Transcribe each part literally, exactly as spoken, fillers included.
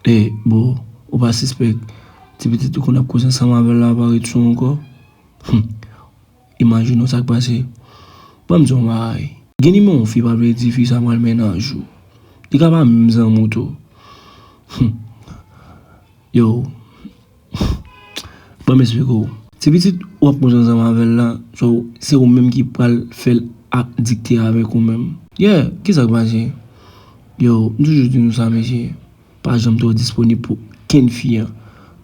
E, bro, ou pa sispèk ti pitit ou konn ap koze ansanm avè l la pa ret sou ou ankò? Hum. Imajine w sa k pase. Ban m di w yon bagay. Gen nimewo yon fi pa vle di fi sa pral mennaj ou. Li ka pa menm zanmi w tou. Hum. Yo. Ban m esplike w. Ti pitit ou ap koze ansanm avè l la, so, se ou menm ki pral fè l a dikte avèk ou menm. Yeah, ki sa k pase? Yo, m toujou di nou sa, mesye. Pa janm twò disponib pou kenn fi an.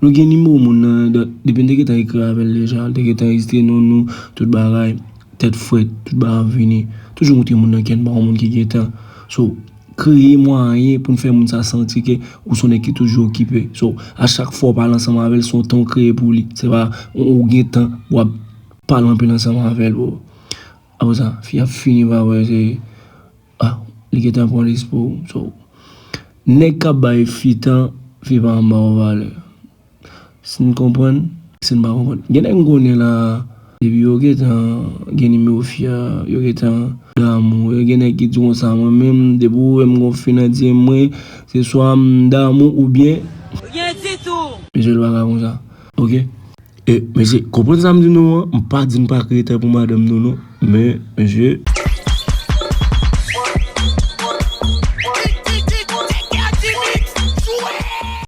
Nou gen nimewo moun nan, depi n te gentan ekri avè l deja, l te gentan rejistre non nou, tout bagay, tèt frèt, tout bagay ap vini. Toujou montre moun nan ke n pa yon moun ki gen tan. So, kreye mwayen pou n fè moun sa santi ke ou se yon nèg ki toujou okipe. So, a chak fwa w pale ansanm avè l, se yon tan w kreye pou li. Se pa ou, ou gen tan w ap pale anpil ansanm avè l, bro. Apre sa, fi ap fini pa wè se, ah, li gentan pran lespri w. So, nèg k ap bay fi tan, fi pa janm ba w valè. Si n konprann, si n pa konprann. Gen nèg m konnen la, depi yo gentan gen nimewo fi a, yo gentan damou. Yo gen nèg ki di konsa, mwen menm, depi ou wè m gon fi nan D M mwen, se swa m damou oubyen. Rien ditou. Mesye, l pa ka konsa. Oke? E, mesye, konprann sa m di nou an, m pa di n pa kreye tan pou madanm nou, non. Men, mesye,